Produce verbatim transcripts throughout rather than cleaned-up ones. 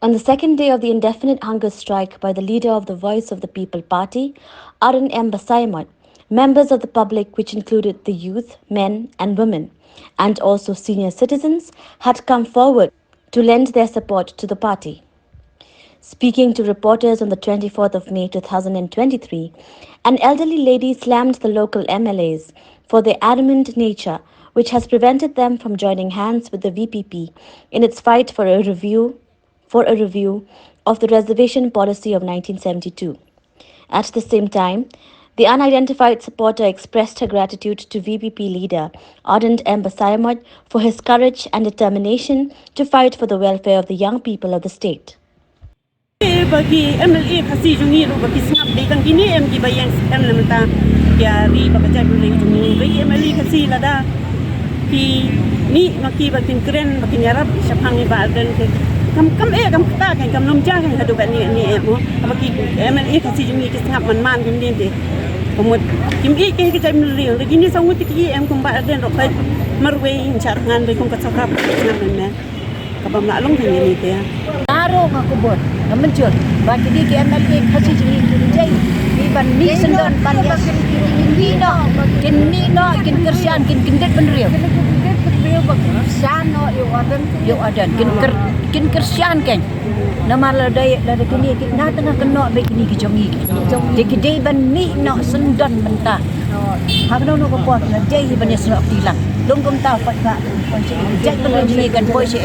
On the second day of the indefinite hunger strike by the leader of the Voice of the People Party, Ardent M Basaiawmoit, members of the public, which included the youth, men, and women, and also senior citizens, had come forward to lend their support to the party. Speaking to reporters on the twenty-fourth of May two thousand twenty-three, an elderly lady slammed the local M L As for their adamant nature, which has prevented them from joining hands with the V P P in its fight for a review for a review of the reservation policy of nineteen seventy-two. At the same time, the unidentified supporter expressed her gratitude to V P P leader Ardent M Basaiawmoit for his courage and determination to fight for the welfare of the young people of the state. Ba ki M L A Khasi jong ngi ruh ba ki sngap dei tang kine em kiba ïeng em na mynta ki ri ba ka jaitbynriew jong ngi. Ba ki M L A Khasi lada ki mih ma ki ba kin kren ba kin ïarap shaphang i Bah Ardent te kam, kam eh, kam kata kan, kam nym ja kan haduh katne ne em mo. Ba ki M L A Khasi jong ngi ki sngap man man kumne te. Ka mut kim ïeit ka jaitbynriew, lada kine saw ngut ki ïeit em kum Bah Ardent ruh, ka marwei ngan shah thngan ba kum ka sorkar ba sngap man man. Kaba mlak long kane te. Baroh nga kubur, nga mynjur ba kine ki M L A Khasi jong ngi kin jai, ki ban mih syndon ban ïa, kin mih noh, kin mih noh, kin kyrshan, kin kyndit bynriew. Kyrshan noh ïa u Ardent, ïa u Ardent, kin kyr, kin kyrshan kein. Namar lada, lada kine ki na tang kynnoh ba kine ki jong ngi. Te ki dei ban mih noh syndon mynta. Ha kano kano ka por la dei hi ban ïasnoh kti lang. Long kumta pat ka poi sha, jaitbynriew jong ngi kan poi sha,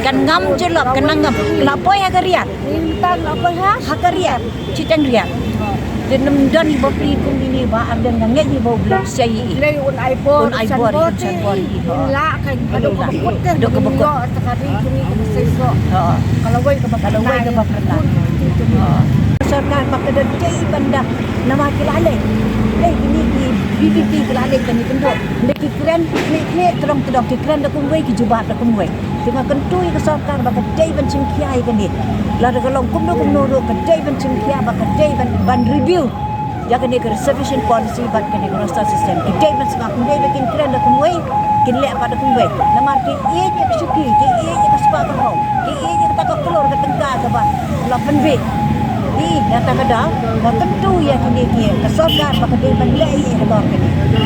kan ngam jyllop, kan nang ngam. La poi ha ka riat. Mynta la poi ha, ha ka riat. Shiteng riat. Te nym don hi ba phi kum ine Bah Ardent, nga ngeit hi ba u Blei u shai ïa i. Blei un ai bor, un ai bor, un san bor ïa i. Lah kan, haduh kaba kut kan, haduh kaba kut. Ïoh sa ka ri jong ngi kaba seisoh. Ha. Ka lawei kaba, ka lawei kaba pyrnai. Ha. Sorkar ba ka da dei ban da, namar ki la leh. Eh, kine ki V P P ki la leh kane kyndoh. Nda ki kren, kine, kine, tyrong tyrong ki kren da kumwei, ki jubab da kumwei. Te nga kyntu ïa ka sorkar ba ka dei ban shim khia ïa kane. Lada ka long kumno kumno ruh ka dei ban shim khia, ba ka dei ban, ban review ïa kane ka reservation policy bad kane ka roster system. Ki dei ban sngap, ym dei ba kin kren da kumwei, kin leh pat da kumwei. Namar ki ïeit ïa ka shuki, ki ïeit ïa ka spah ka rhong, ki ïeit ïa kata ka klur ka tyngka kaba la pynbeit. Te ïa kata ka daw nga kyntu ïa kine ki, ka sorkar ba ka dei ban leh ïa halor kane.